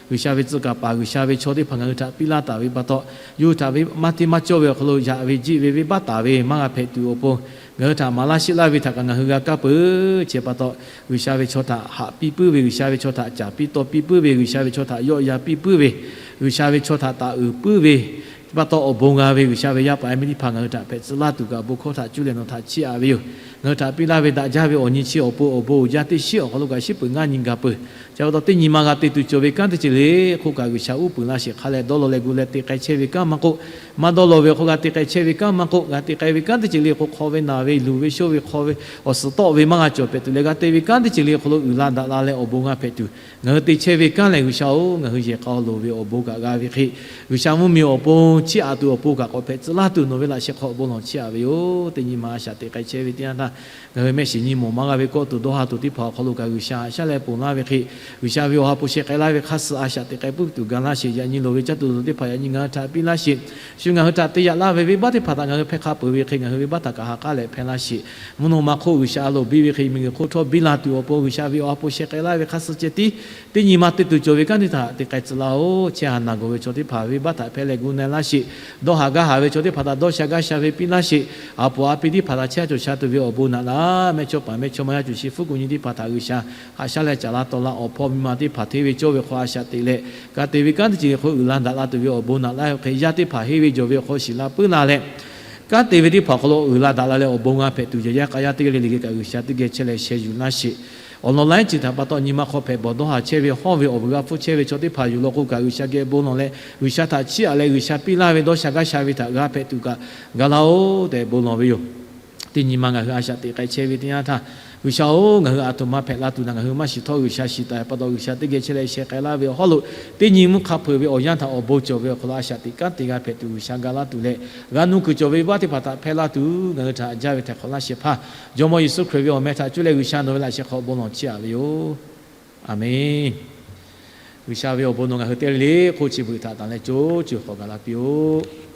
G'uiˬsha ve tcuh kaˍ paˍ G'uiˬsha ve chaw teˇ hpaˍ ngaˬ hui htaꞈ piˇ laˇ taˍ ve pa taw, yawˇ hui htaꞈ ve maˇ hteˇ maˇ cawˇ ve awˬ hk'aw lo yaꞈ ve jiˆ ve venˇbaˆ taˍ ve maˇ g'a hpehꞈ tuˬ awˬ pon, ngaˬ hui htaꞈ maˍ laˇ shiˆ laˇ ve htaꞈ kaꞈ ngaˬ hui g'a kaˇ peuˬ. Chi pa taw, G'uiˬsha ve chaw htaꞈ haꞈ piˇ puiˉ ve, G'uiˬsha ve chaw htaꞈ caˍ piˇ taw piˇ puiˉ ve, G'uiˬsha ve chaw htaꞈ yawˆ yan piˇ puiˉ ve, G'uiˬsha ve chaw htaꞈ taˍ uiˍ puiˉ ve, Pa taw awˬ bon g'a ve G'uiˬsha ve yaˇ paˍ yaˇ miˇ teˇ hpaˍ ngaˬ hui htaꞈ hpehꞈ tcuh laˇ tuˬ kaꞈ bon hkawˇ htaꞈ cuˇ leh nawˬ htaꞈ chiˇ aꞈ ve yoˬ. Ngaˬ hui htaꞈ piˇ laˇ ve daꞈ jaˇ ve awˬ nyi chi awˬ pon awˬ bon uiˍ jaˇ teˇ shiˉ awˬ hk'aw lo kaꞈ shiˉ peuˬ ngaˇ nyi gaˬ peuˬ. Chi pa taw teˇ nyi ma g'a te tuˬ cawˬ ve kanˉ teˇ ceuˬ le hk'oˆ kaꞈ G'uiˬsha uˉ peunˍ laˇ sheˍ. Hk'a leh dawˇ law leh gu leh te k'ai chehˇ ve kanˉ maˇ k'oˆ, maˇ dawˇ law ve awˬ hk'aw g'a te k'ai chehˇ ve kanˉ maˇ k'oˆ, g'a te k'ai ve kanˉ teˇ ceuˬ le hk'oˆ hk'aw ve naˬ ve luˬ ve shoˇ ve hk'aw ve awˬ suhˍ tawˆ ve maˇ g'a cawˬ hpehꞈ tuˬ leh g'a te ve kanˉ teˇ ceuˬ le hk'aw lo uiˍ la daꞈ la leh awˬ bon g'a hpehꞈ tuˬ ngaˬ hui te chehˇ ve kanˉ lehˬ G'uiˬsha-oˬ, ngaˬ hui yehˬ k'a loˍ ve awˬ bon kaꞈ g'a ve hk'e, G'uiˬsha mvuhˇmiˬ awˬ pon chiˇ aꞈ tuˬ awˬ pon kaꞈ k'awꞈ hpehꞈ tcuh laˇ tuˬ nawˬ ve laꞈ sheh hk'aw bon lawˬ chiˇ aꞈ ve yoˬ. Teˇ nyi ma a shaꞈ teꞈ k'ai chehˇ ve teˇ yanˇ htaˇ, ngaˬ hui mehˆ shiˍ nyi mawˬ maˇ g'a ve kawˆ tuˬ dawˇ ha tuˬ teˇ hpaˍ awˬ hk'aw lo kaꞈ G'uiˬsha haꞈ shaˉ leh ponˬ laˇ ve hk'e, G'uiˬsha ve awˬ ha hpu sheh k'ai laˇ ve hk'aˇ suh a shaꞈ teꞈ k'ai puiˉ tuˬ ga laˇ sheˍ. Yaꞈ nyi loˍ ve caˇ tuˬ dawˬ tuˬ teˇ hpaˍ yaꞈ nyi ngaˬ hui htaꞈ piˇ laˇ sheˍ. Shu ngaˬ hui htaꞈ te yaꞈ laˇ ve venˇbaˆ teˇ hpaˍ htaꞈ ngaˬ hui hpehˇ hk'a peuˬ ve hk'e ngaˬ hui venˇbaˆ htaꞈ kaꞈ ha k'aˉ leh hpehˇ laˇ sheˍ. Mvuhˇ naw ma hk'oˆ G'uiˬsha a loˍ biˇ ve hk'e miˬguiˬ hk'oˆ htawˇ biˇ la tuˬ awˬ pon G'uiˬsha ve awˬ ha hpu sheh k'ai laˇ ve hk'aˇ suh ceh tiˉ teˇ nyi ma te tuˬ cawˬ ve kanˉ teˇ htaꞈ te k'ai tcuh laˇ-oˬ. Chehˇ haˍ naˬ gawˬ ve chaw teˇ hpaˍ venˇbaˆ htaꞈ hpehˇ leh gu na laˇ sheˍ. Dawˇ haˍ gaˇ haˍ ve chaw teˇ hpaˍ htaꞈ dawˇ sha gaˇ sha ve piˇ laˇ sheˍ. A poˍ a pi teˇ hpaˍ htaꞈ chehˇ cawˬ sha tuˬ ve awˬ bon naꞈ laˇ. Mehˇchawˇ paˍ mehˇchawˇma yaˇ cuˬ shi hpfuhˇ kuˬ nyi teˇ hpaˍ htaꞈ G'uiˬsha haꞈ shaˉ leh caˍ laˇ tawˆ laˇ. Awˬ hpawˇ miˇ ma teˇ hpaˍ hteˇ ve cawˇ ve hk'aw a shaꞈ teꞈ leh, kanˉ te ve kanˉ teˇ ceuˬ le hk'aw uiˍ la daꞈ la tuˬ ve awˬ bon naꞈ laˇ. Hk'e yaˇ teˇ hpaˍ henˇ ve jawˬ ve awˬ hk'aw shiˍ la puiˉ la leh, kanˉ te ve teˇ hpaˍ awˬ hk'aw lo uiˍ la daꞈ la leh awˬ bon g'a hpehꞈ tuˬ yehˬ yaˇ k'a yaˇ teˇ g'aˇ le le geh kaꞈ G'uiˬsha teˇ geh chehˇ leh sheh yuˬ laˇ sheˍ. Awˬ lawn laiˉ ceuˬ htaꞈ pa taw nyi ma hk'aw hpehꞈ bawˬ dawˇ haˍ chehˇ ve hawˇ ve awˬ vuiˬ g'a hpfuhˇ chehˇ ve chaw teˇ hpaˍ yuˬ law k'o kaꞈ G'uiˬsha geh bon lawˬ leh G'uiˬsha htaꞈ chiˇ aꞈ leh G'uiˬsha piˇ laˇ ve dawˇ sha gaˇ sha ve htaꞈ g'a hpehꞈ tuˬ kaꞈ ga laˇ-oˬ tehꞈ bon lawˬ ve yoˬ. Teˇ nyi ma ngaˬ hui a shaꞈ teꞈ k'ai chehˇ ve teˇ yanˇ htaˇ, G'uiˬsha-oˬ, ngaˬ hui a htoꞈ ma hpehꞈ la tuˬ naˬ ngaˬ hui maˇ shiˍ htawˇ G'uiˬsha shiˍ taˍ ve pa taw G'uiˬsha teˇ geh chehˇ leh sheh k'ai laˇ ve awˬ hawˉ lo teˇ nyi mvuhˇ hk'a hpeuꞈ ve awˬ yanˇ htaꞈ awˬ bon cawˬ ve awˬ hk'aw lo a shaꞈ teꞈ kanˉ te g'a hpehꞈ tuˬ G'uiˬsha ga laˇ tuˬ leh, g'a nuˇ kuiˬ cawˬ ve venˇbaˆ teˇ hpaˍ htaꞈ hpehˇ laˇ tuˬ ngaˬ hui htaꞈ jaˇ ve htaiˍ hk'awꞈ laˇ shehˍ hpaˇ Jawˇmawˇ Yeˍsuˆ Hkriꞈ ve awˬ meh htaꞈ cuˇ leh G'uiˬsha nawˬ ve laꞈ sheh hk'aw bon lawˬ chiˇ aꞈ ve yoˬ. Aˬmenˍ. G'uiˬsha ve awˬ bon nawˬ ngaˬ hui teˇ g'aˇ le le hk'oˆ chi beuꞈ htaꞈ tanˬ leh co co hk'awꞈ gaˬ la piˇ-oˆ.